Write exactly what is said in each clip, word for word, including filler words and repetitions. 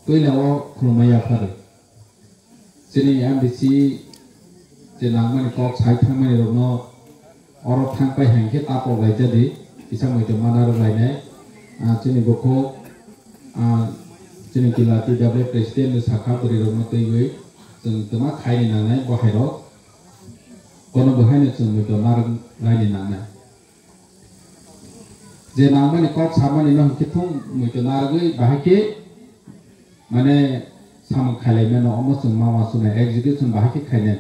Puila o khulumma yapharo. Chini M D C je nangmani kok sai thangmani rokno oro thang pai hai khe tapo laijadi, kisa muitu mana rok lainai. Ah, chini bukhuk, ah, chini kila T W president ni sakha bwrwi rokno twiwi chwng twma khaini nangnai bo hai rok. Bono bo haino chwng muitu narwk laini nangnai. Je nangmani kok samani no hwnkhe thung muitu narwgwi bahai khe mane samung khailai mano, omo chwng ma uansuknai execution bahai khe khainai.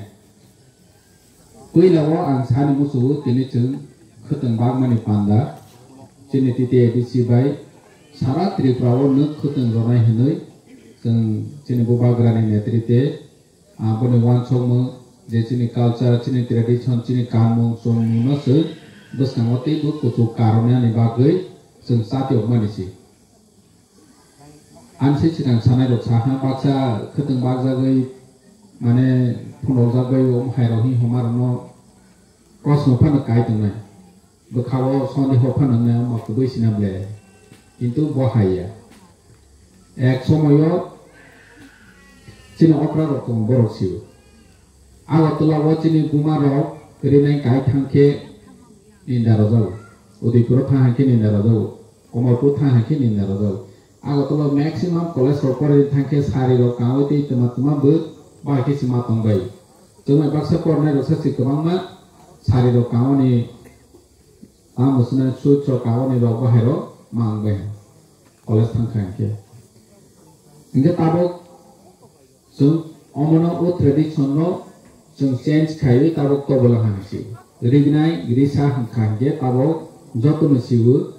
Puila o ang sani muchungo tini chwng khwtwng bakmani panda chini T T A D C bai sara Tripura o nwk khwtwng rwnai hwnwi chwng chini bubagrani netrite, ah, boni uansukmung je chini culture, chini tradition, chini kanmung chumungno chwng bwskango teibo kuchuk karwnani bagwi chwng chatiokmani se. Ani se swkang sanai rok saha baksa khwtwng bakjagwi mane phunukjak bai o hai rok hi homa rokno kosno phano kai tongnai. Bwkha o sondeho phano wngnai omo kwbwi sina ble. Kintu bo hai ya. Ek somoyo chini okra rok tongo borok sio. Agartala o chini buma rok rinai kai thang khe ninda rwjago. Udaipur o thang hai khe ninda rwjago. Kamalpur thang hai khe ninda rwjago. Agartala o maximum college rok pore thang khe sari rok kangwi tei twma twma bo bahai khe se ma tong bai. Chwng bai baksa pornai rok sa se kwbangma sari rok kangwi ni tamo swnai suit rok kangwi ni rok bahai rok ma wng bai. College thang kha hinkhe. Hinkhe tabuk Chwng omono o tradition no chwng change khaiwi tabuk tobol wngkha hinsi. Rignai risa hwnkha hinkhe tabuk jotono siwo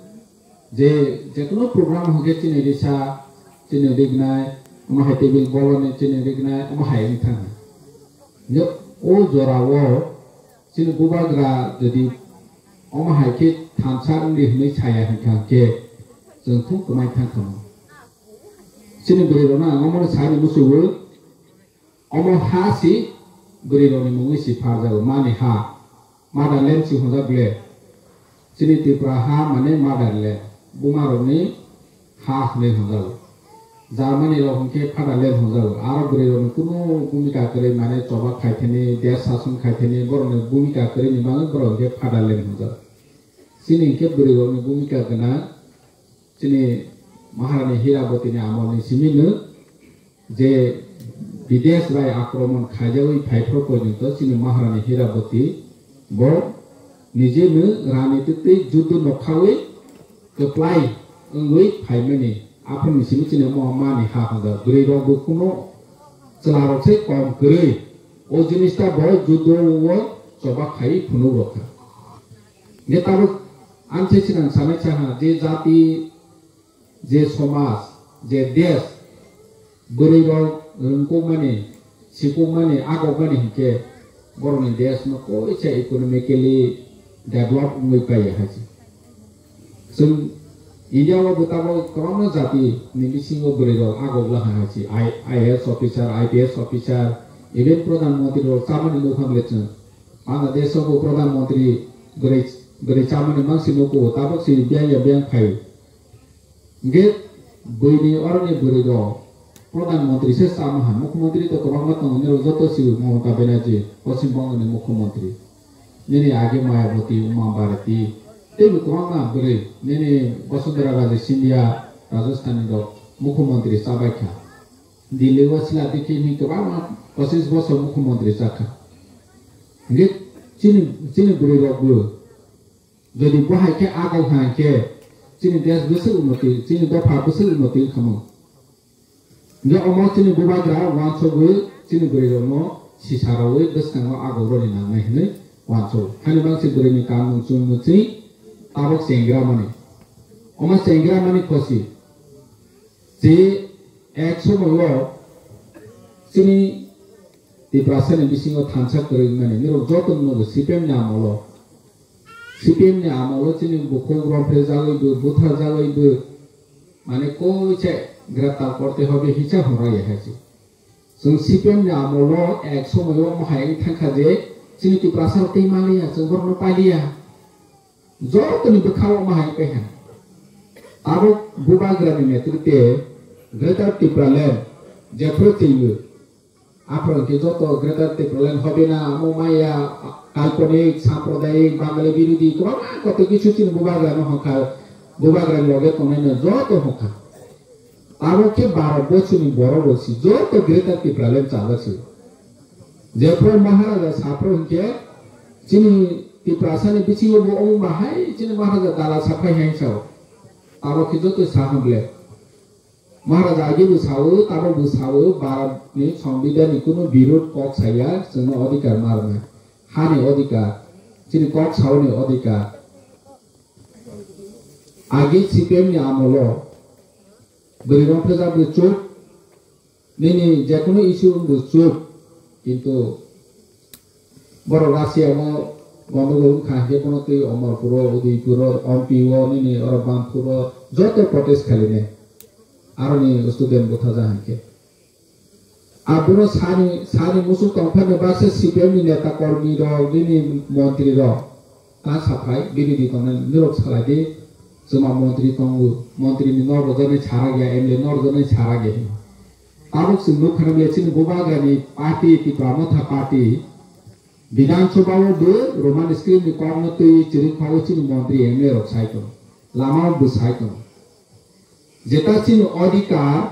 je jekono program hwnkhe chini risa, chini rignai, omo hai table boloni chini rignai, omo hai wng thangkha. Hinkhe o jorao chini bubagra jodi omo hai khe thansa wngdi hwnwi saya hwnkha hinkhe chwng thung kwmai thangkha mo. Chini bwrwi rokno ang omono sai ni muchungo, omo ha si bwrwi rokni mungwi si pharjago, mani ha, motherland si hwnjak le. Chini Tripura ha mane motherland, buma rokni ha hwnwi hwnjago. Germany rok hwnkhe fatherland hwnjago. Aro bwrwi rokni kunu bhumika kwrwi mane choba khaithani, desh sason khaithani, borokni bhumika kwrwini bagwi borok hwnkhe fatherland hwnjago. Chini hwnkhe bwrwi rokni bhumika gwnang. Chini Maharani Hirabotini amolni simi no je bidesh bai akromon khaijagwi phaithok porjonto chini Maharani Hiraboti bo nije no rani twtwi juddo nokhawi kwplai wngwi phaimani aphangni simi chini omo mani ha hwnjak. Bwrwi rok bo kuno chwla rok se kom kwrwi o jinis ta bo juddo o choba khai phunuk rokha. Hingke tabuk ang se sinang sanai saha je jati, je somaj, je desh, bwrwi rok rwngkukmani, sikukmani, agokmani hingke borokni desh no koisa economically develop wngwi paiya hai se. Chwng India o bo tabuk kwbangma jati ni bisingo bwrwi rok agok laha hai se. I-, IAS officer, IPS officer, even Pradhan Mantri rok chamani nukha bole chwng. Bangladesh o bo Pradhan Mantri bwrwi, bwrwi chamani mangsi nuko, tabuk si biyang ya biyang phaio. Hingke buini oroni bwrwi rok Pradhan Mantri se chama ha, Mukhyamantri to kwbangma tongo, nirok joto si Mamata Banerjee, Poschim Bongo ni Mukhyamantri. Nini age Mayawati, Uma Bharati, teibo kwbangma bwrwi, nini Vasundhara Raje Scindia, Rajasthan ni rok Mukhyamantri chabai kha. Delhi o sila dikhi ni kwbangma pochis bosor Mukhyamantri chakha. Hingke chini, chini bwrwi rok bo jodi bo hai khe agok hai khe chini desh bwswk unnoti, chini dopha bwswk unnoti wngkha mo. Hingke omo chini bubagra uansugwi chini bwrwi rokno sisa rogwi bwskango agok rwni nangnai hinwi uansugo. Hani bangsi bwrwini kanmung chumung chini tabok chengra mani. Omo chengra mani khosi. Je ek somoio chini Tiprasani bisingo thansa kwrwi wngmani, nirok joto nugo C P M ni amolo. C P M ni amolo chini bukhuk romphre jagwibo, butha jagwibo, mane koise greptar korte hobe hisa hwnraya hai se. Chwng C P M ni amolo ek somoio omo hai wng thangkha je chini Tiprasa rok tei maliya, chwng borokno pailiya. Jotoni bwkhao omo hai kaiha. Abo bubagrani netrite Greater Tipraland jephru twiwi. Aphuru hwnkhe joto Greater Tipraland hobe na, omo maya, kalponik, sampradayik, Bangali birodhi, kwbangma koto kisu chini bubagrano hwnkha, bubagrani loge tongnaino joto hwnkha. Abo khe baro bochorni borok rok si, joto Greater Tipraland chalo si. Jephru Maharaja saphru hwnkhe chini Tiprasani bisingo bo omo bahai chini Maharaja dala saphai hai sao. Abo khe joto sa hwnle. Maharaja agi bo sao, tabo bo sao, Bharat ni Songbidan ni kunu birud kok saya, chwngno odhikar ma rwnai. Hani odhikar, chini kok saoni odhikar. Agi C P M ni amolo, bwrwi rong phejak bo chuk, nini jekunu issue bo chuk, kintu borok Russia o gondogol wngkha hwnkhe bono twi Omorpuro, Udaipuro, Ompi o, nini oro Bampuro joto protest khaline. Aroni student buthaja hwnkhe. Abono sani, sani muchung tongphani baksa C P M ni neta kormi rok, nini montri rok. Ta saphai, bini di tongnai, nirok salai di, chwma montri tongo, montri ni nor rwjaknai sarak ya, M L A nor rwjaknai sarak ya hino. Tabuk chwng nukha nang le chini bubagrani party, Tipra Motha party, Bidhan Sabha o bo Roman script ni kokno twi chirwi kha o chini montri M L A rok sai tongo, lama o bo sai tongo. Jeta chini odhikar,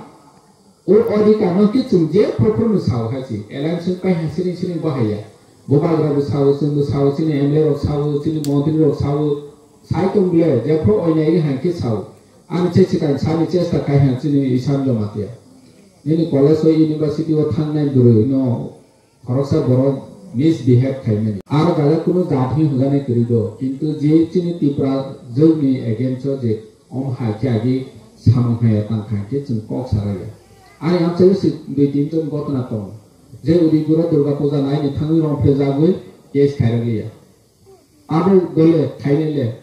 o odhikar no khe chwng je proper no sao hai si, election pai ha siring siring bahai ya. Bubagra bo sao, chwng bo sao, chini M L A rok sao, chini montri rok sao, sai tong bile, jephru oinai hai khe sao. Ani che sikang sani chesta khai ha chini Isan Jamatia. Nini college o, university o thangnai bwrwi no khoroksa borok misbehave khaimani. Aro jaga kunu jat hi hwnjani kwrwi do, kintu je chini Tipra jwkni against o je om hai khe agi samung haya tang khai khe chwng kok saraya. Ani amchaio se dui tin jon gotna tongo. Je Udaipuro Durga Puja naini thangwi rong phejagwi case khairogwi ya. Abo dole khainai le.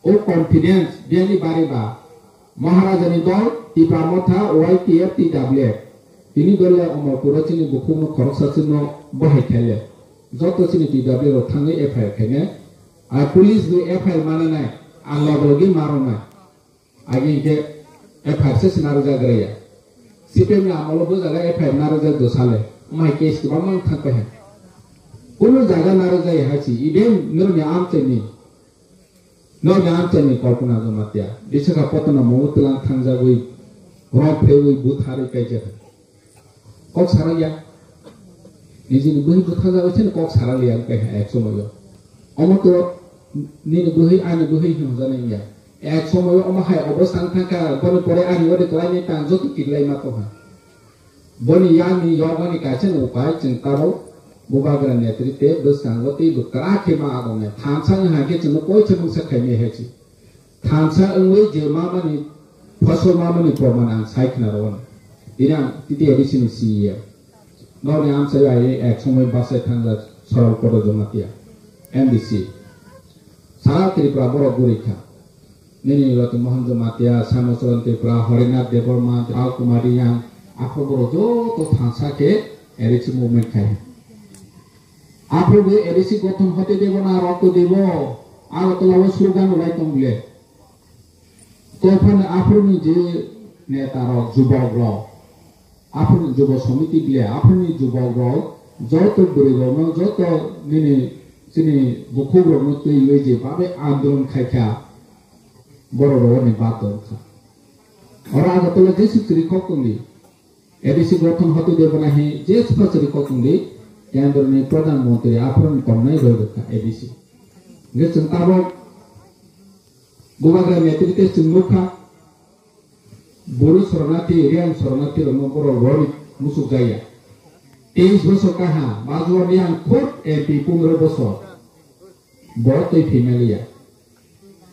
O confidence biyani bari ba Maharaja ni dol, Tipra Motha, Y T F, T W F. Tini dole Omorpuro chini bukhukno khoroksa chwngno bohai khaile. Joto chini T W F rok thangwi F I R khaine. A police bo F I R mananai, a log logi maronai. Agi hwnkhe F I R se sinaro jagraya. C P M ni amolo bo jaga F I R naro jak do sale. Omai case kwbangma wng thang pai hai. Kunu jaga naro jai hai si, even norokni amchaini. Norokni amchaini Kalpana Jamatia. Bisakha potona mogo twlang thangjagwi, rok phrewi, butharwi kaijak. Kok sarang ya. Nijini bwhi bwtha jagwi chini kok sarang ya wngkha hai ek somoyo. Omo to nini bwhi ani bwhi hinwi hwnjanai wngya. Ek somoyo omo hai obostha wng thangkha, boni pore ani ode kwlainai tang joto kiklai ma tongkha. Boni yani yogani kaisa no upai chwng tabuk bubagra netrite bwskango tei bwkra khe ma agongnai. Thansa wng hai khe chwngno koisa mungsa khaimai hai se. Thansa wngwi je mamani phosol mamani proman ang sai khna rw-ano. Tini ang titi A D C ni C E M. Norokni amchaio ai ek somoi bachai thangjak Sorol Koto Jamatia, M D C. Sara Tripura borok guri kha. Nini Roti Mohan Jamatia, Samo Choron Tripura, Horinath Debbarma, Rao Kumar Reang, aphuru borok joto thansa khe A D C movement khai. Aphuru bo A D C gothon hote debo na rokto debo, Agartala o slogan rwlai tong bile. Tophani aphuruni je neta rok, jubok rok, aphuruni jubok somiti bile, aphuruni jubok rok joto bwrwi rokno, joto nini chini bukhuk rokno twiwi je babe andolon khaikha, borok rokni bato wngkha. Oro Agartala jesu chwrwi kok tongdi. A D C gothon hote debo na hi je sipasari kok wngdi, kendroni Pradhan Mantri aphuruni tongnai roi rwkha A D C. Hingke chwng tabok bubagra netrite chwng nukha, buru soronati, Reang soronati rokno borok rori musuk jaya. Teis bosor kaha, Bajwa Reang khud M P pundro bosor. Bo twi phimaliya.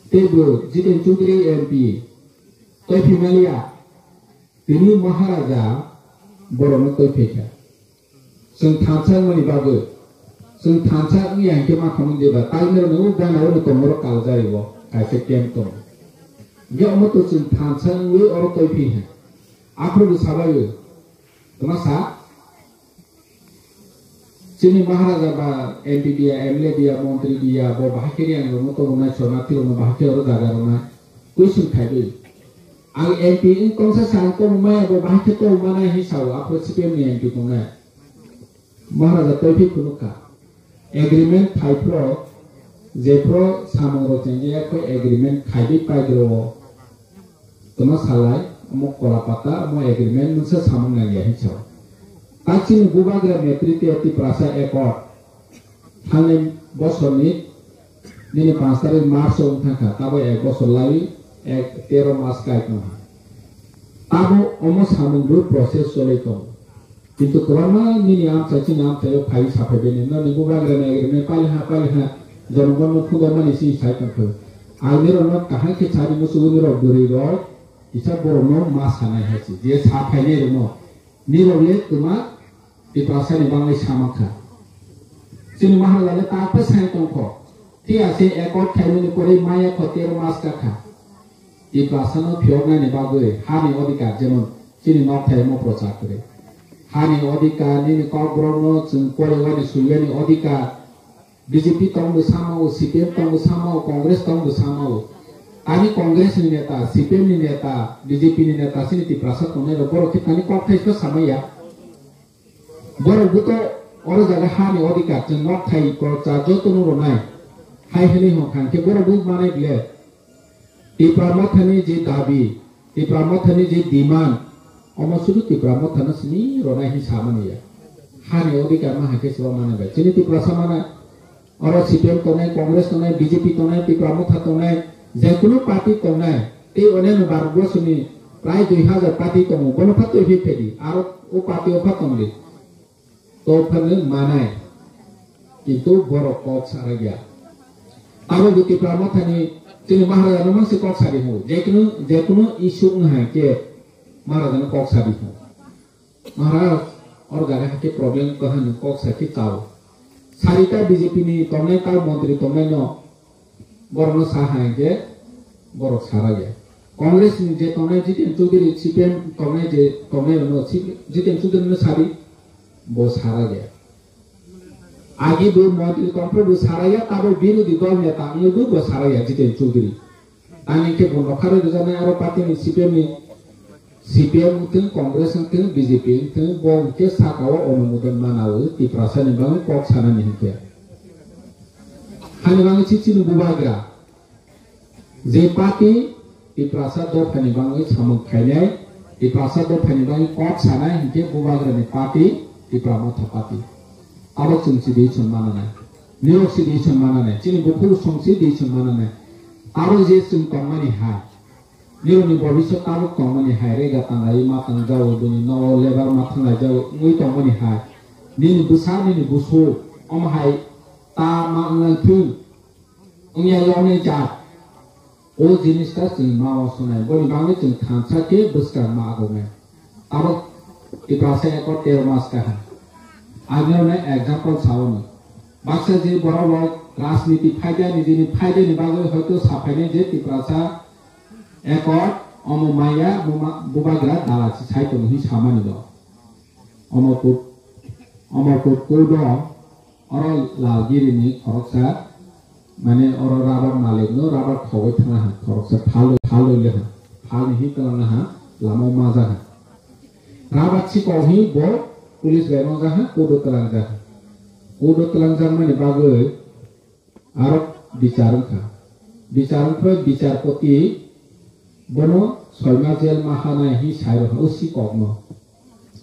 Tei bo Jiten Chudri M P twi phimaliya. Tini Maharaja borokno twi phaikha. Chwng thansa wngmani bagwi, chwng thansa wngya hinkhe ma khamung diba, tainwrwngno o gana oro tongmoro kaljari o kaisa camp tongo. Hinkhe omo to chwng thansa wngwi oro twi phaikha. Aphuru bo sabaio, twma sa? Chini Maharaja ba M P biya, M L A biya, montri biya, bo bahai khe Reang rokno tongmani, soronati rokno bahai khe oro jaga rwna question khaiwi. Ang M P wng tongsa sa ang tongmaya bo bahai khe tongmanai hinwi sao aphuru C P M ni M P tongnai. Maharaja toiphai phunukha. Agreement phaiphro jephro samungrok chengya khoi agreement khaiwi paidro o. Toma salai omo kola pata omo agreement mungsa samung nangya hinwi sao. Tak chini bubagra netrite Tiprasa Accord. Thangnai bosorni nini panch tarik March o wngthangkha, tabo ek bosor lai ek tero mas kai tongkha. Tabo omo samung rw process cholwi tongo. Kintu kwbangma nini amchai chini amchaio phaiwi saphaibaini, nini bubagrani agreement paliha paliha jonogonno phunukmani chini sai tongkha. Ang nirokno kaham khe sani muchungo nirok bwrwirok kisa borokno ma sanai hai se. Je saphainairokno nirok le kwma Tiprasani bangwi sama kha. Chini Maharajale ta phai sai tongkho. Phiya se accord khaimani pore maya kho tero mas ka kha. Tiprasano phiyoknani bagwi hani odhikar, jemon chini nokthai mo prochar kwrwi. Hani odhikar, nini kokborokno chwng poriwani suiwani odhikar. B J P tongbo samao, C P M tongbo samao, Congress tongbo samao. Ani Congress ni neta, C P M ni neta, B J P ni neta, chini Tiprasa tongnairok borok khe tani kokthai khe samaya. Borok buto oro jaga hani odhikar chwng nok thai kwrwkcha jotono rwnai. Hai hwnwi hwn kha hwnkhe borok bo manai ble. Tipra Mothani je dabi, Tipra Mothani je demand, omo sudu Tipra Mothano sini rwnai hin samani ya. Hani odhikar ma hai khe se manai bai. Chini Tiprasa mana Oro C P M tongnai, Congress tongnai, B J P tongnai, Tipra Motha tongnai, jekunu party tongnai, tei oneno Bharatborsoni prai dui hazar party tongo, bono pha twi phi phedi, aro o party o pha tongdi. To phano manai, kintu borok kok sarakya. Abo bo Tipra Mothani chini Maharajano mangsi kok sadi hwngo, jekunu, jekunu issue wng hai khe Maharajano kok sadi hwngo. Maharaj, or gari hake problem ko han kok sa ki tao. Sarita B J P ni tongnai tao montri tongnai no, borok no sa hai je, borok sara ya. Congress ni je tongnai Jiten Chowdhury, C P M tongnai je, tongnai no, Jiten Chowdhury no sari, bo sara ya. Agi bo montri tongpro bo sara ya, tabo birodhi dol neta wngwi bo, bo sara ya Jiten Chowdhury. Ani khe bo nokharwi rwjaknai aro party ni C P M ni, C P M wngthwng, Congress wngthwng, B J P wngthwng, bo hwnkhe sakao onumodon manawi Tiprasa ni bagwi kok sanani hinkhe. Hani bagwi si chini bubagra. Je party Tiprasa dophani bagwi samung khainai, Tiprasa dophani bagwi kok sanai hinkhe bubagra ni party Tipra Motha party. Abo chwng si di chwng mananai. Nirok si di chwng mananai. Chini bukhuk song si di chwng mananai. Abo je chwng tongmani hai. Nirokni bobiswt tabuk tongmani hai, rega tanglai ma tangjago, bini nogo lebar ma thanglaijago wngwi tongmani hai. Nini bwsa, nini busu, omo hai ta ma wngnai thung, wngya yoknai jat. O jinis ta chwng ma wasonai, boni bagwi chwng thansa khe bwskang ma agonai. Tabuk Tiprasa Accord tero mas kaham. Ang nirokno example saono. Baksa je borok rok rajniti phaida ni, jini phaida ni bagwi hoito saphainai je Tiprasa Accord omo maya buma-, bubagra dala si sai tongo hi samani bo. Omorpur, Omorpur Kudo oro Lalgiri ni khoroksa, mane oro rabar malik no rabar khogwi thangna ha khoroksa phalwi, phalwi le ha, phalni hi twlangna ha lama o majak ha. Rabar sikok hi bo police bai mangjak ha, kudo twlangjak ha. Kudo twlangjak mani bagwi Aro bichar wngkha. Bichar wngkha, bicharpoti bono soi mas jel ma hanai hi sai rwkha o sikokno.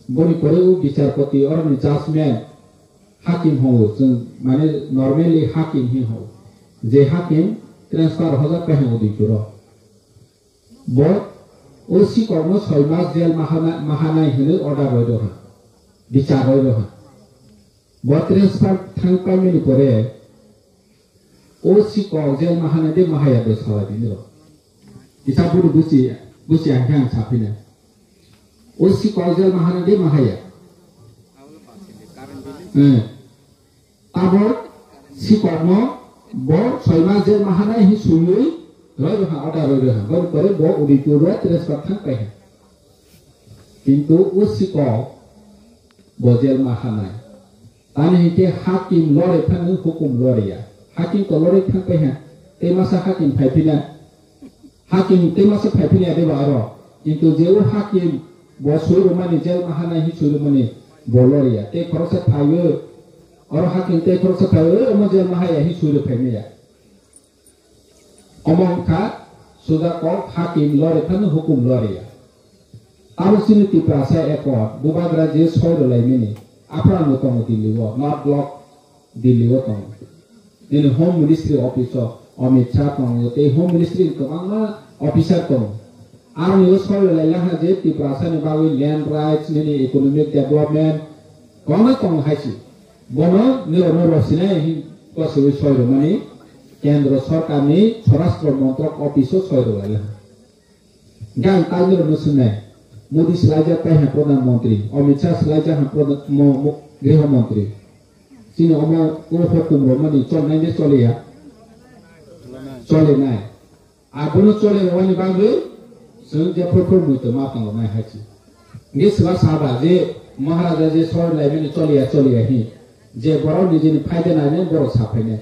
Boni pore o bicharpoti oroni judgment hakim hwngo, chwng mane normally hakim hi hwngo. Je hakim transfer hojak khe hwngo Udaipuro. Bo o sikokno soi mas jel ma hana-, ma hanai hwnwi order rwi rwkha, bichar rwi rwkha. Bo transfer thang paimani pore o sikok jel ma hana de ma haya de salai bini rok. Kisa buru busi, busi ang khe ang saphina. O sikok jel ma hana de ma haya. Eh. Tabok sikokno bo soi mas jel ma hanai hi sumui roi rwkha, order roi rwkha. Boni pore bo Udaipur o transfer thang paiha. Kintu o sikok bo jel ma hanai. Tani hinkhe hakim lore thangwi hukum lore ya. Hakim to lore thang paiha. Tei masa hakim phai phina. Hakim tei masa phai phina ya deba aro. Kintu je o hakim bo sui rwmani, jel maha nai hi sui rwmani bo loriya. Tei khoroksa phaiwi, oro hakim tei khoroksa phaiwi omo jel mahaya hi sui rw phaimaya. Omo wngkha suda kok hakim lori phano hukum loriya. Abo chini Tiprasa Accord bubagra je soi rwlaimani aphano tongo Delhi o, North Block Delhi o tongo. Nini Home Ministry office o Amit Shah tongo, tei Home Ministry ni kwbangma officer tongo. Aroni o soi rwlai laha je Tiprasa ni bagwi land rights, nini economic development, kwbangma tongo hai se. Bono nirokno rw sinai hin kwsui soi rwmani Kendro Sorkar ni Swarashtra Montrok office o soi rwlai laha. Gang tangwi rokno swngnai. Modi swlaijak pai ha Pradhan Mantri, Amit Shah swlaijak ha Pradhan, mo, mo, Griho Mantri. Chini omo o hukum rwmani cholnai de choliya? Cholinai. Abono chole rwmani bagwi chwng je phuru phuru muitu ma tongo nai hai se. Nge swba saba je Maharaja je soi laimani choliya choliya hi. Je borok nijini phaida nainai borok saphainai.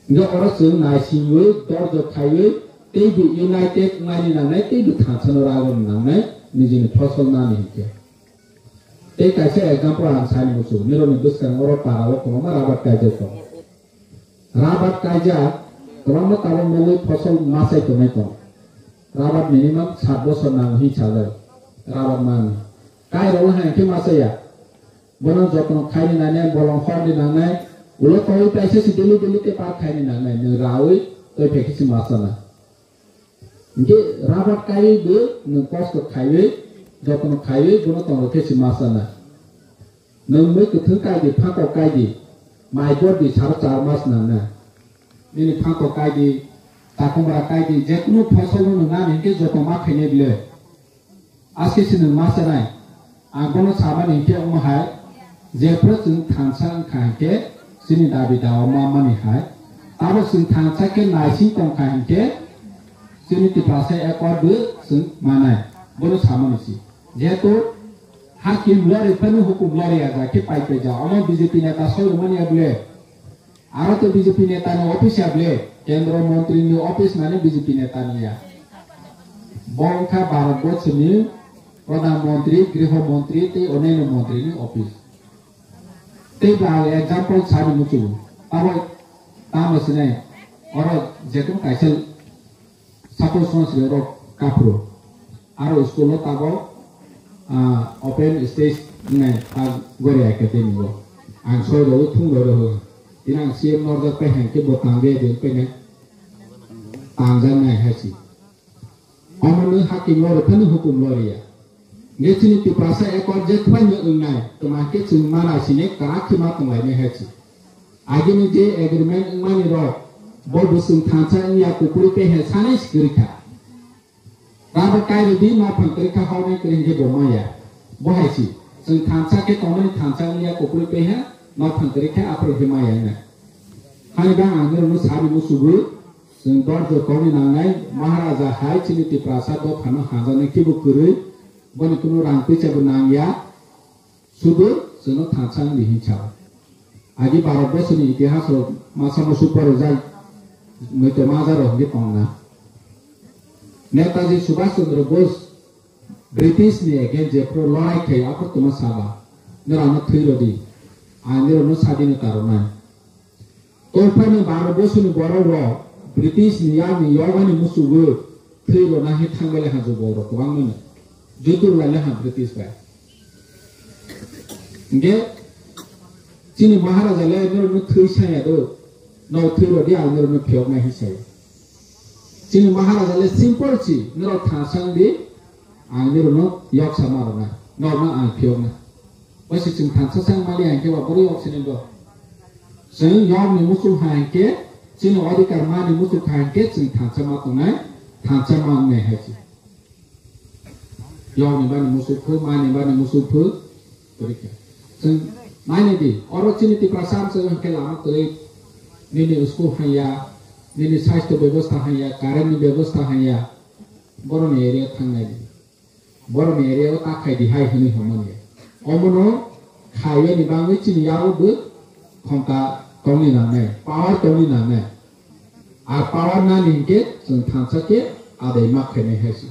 Hingke oro chwng naisingwi, dorjo khaiwi, teibo united wngmani nangnai, teibo thansano ragwini nangnai, nijini phosol nani hinkhe. Tei kaisa example ang sani muchungo, nirokni bwskango oro para o kwbangma rabat kaijak tongo. Rabat kaijak, kwbangma tabuk nugwi phosol masai tongnai tongo. Rabat minimum sat bosor nango hin sajak, rabat mani. Kairok wngkha hinkhe masaya. Bono jotono khaini nangnai, bolong horni nangnai, ulo tongwi kaisa se daily daily tei par khaini nangnai, nwng raui tei phaikhe se ma sana. Hinkhe rabat kaiwi bo nwng kosto khaiwi, jotono khaiwi bono tongwi khe se ma sana. Nwng mui kwthwng kaidi, phangkok kaidi, mai bor di saro char mas nangnai. Nini phangkok kaidi, takhumra kaidi, jekunu phosolno nwng nani hinkhe joto ma khainai bile. Aske se nwng ma sanai, ang bono samani hinkhe omo hai, jephru chwng thansa wngkha hinkhe chini dabi dawa ma mani hai, abo chwng thansa khe naising tongkha hinkhe chini Tiprasa accord bo chwng manai, bono samani se. Jehetu hakim lori phano hukum lori ya ja khe pai pai ja, omo B J P neta soi rwmani ya bole. Aro to B J P neta ni office ya ble, Kendro Montri ni office mane B J P neta ni ya. Bo wngkha Bharat Borso ni Pradhan Montri, Griho Montri tei Oneno Montri ni office. Tei ba example sani muchungo. Abo tamo sinai, oro jekunu kaisa Suppose no sile rok kaphru. Aro school o tabok, ah, open stage wngnai ta Goria Academy o. Ang soi rw thung rw rw. Tini ang C M norjak pai hai khe bo tang de de pai nai. Tang jak nai hai si. Omo no hakim lori phano hukum lori ya. Nge chini Tiprasa accord je khwlaino wngnai, twma khe chwng mana sine kwrak khe ma tonglainai hai se. Agini je agreement wngmani rok, bo bo chwng thansa wngya kuphuru tei hai sanai se kwrwi kha. Rabo kairwdi nophang kwrwi kha, hornai kwrwi hinkhe bo maya. Bo hai se, chwng thansa khe tongmani thansa wngya kuphuru tei hai nophang kwrwi kha, aphuru khe maya wngnai. Hani bang ang norokno sari musugo, chwng dorjo tongni nangnai, Maharaja hai chini Tiprasa dophano hamjaknai khe bo kwrwi, boni kunu rang puisa bo nang ya, sudu chwngno thansa wngdi hin sao. Agi Bharat borsoni itihas rok masa musu porojak, muitu maja rok hinwi tongna. Netaji Subhash Chandra Bose British ni against jephru lorai khai aphru tuma saba, norokno thwi rwdi, ang norokno sadinota rwnai. Tongphai no Bharat borsoni borok rok British ni yak ni yogani musugo thwi rwna hi thangbai lekha jubok rok kwbangma no. Judur lai lekha British bai. Hinkhe chini Maharaja le norokno thwi saya do, no thwi rwdi ang norokno phiyoknai hi sayo. Chini Maharaja le simple si, norok thangsang di, ang norokno yok sama rwnai, norokno ang phiyoknai. Waisa chwng thansa chang mali hai khe ba bwrwi yok sini bo. Chwng yok ni muchung hai khe, chini odhikar ma ni muchung hai khe chwng thansa ma tongnai, thansa ma wngnai hai se. Yok ni bani muchung phu, ma ni bani muchung phu, bwrwi khe. Chwng nai nai di, oro chini Tiprasa amchwk hai khe lama kwrwi, nini school hai ya, nini sastho bebostha hai ya, current ni bebostha hai ya, borok ni area thang nai di. Borokni area o ta khai di hai hwnwi hwnmani. Omono khaiwi ni bangwi chini yago bo khonta tongni nangnai, power tongni nangnai. A power nani hinkhe chwng thansa khe adai ma khainai hai se.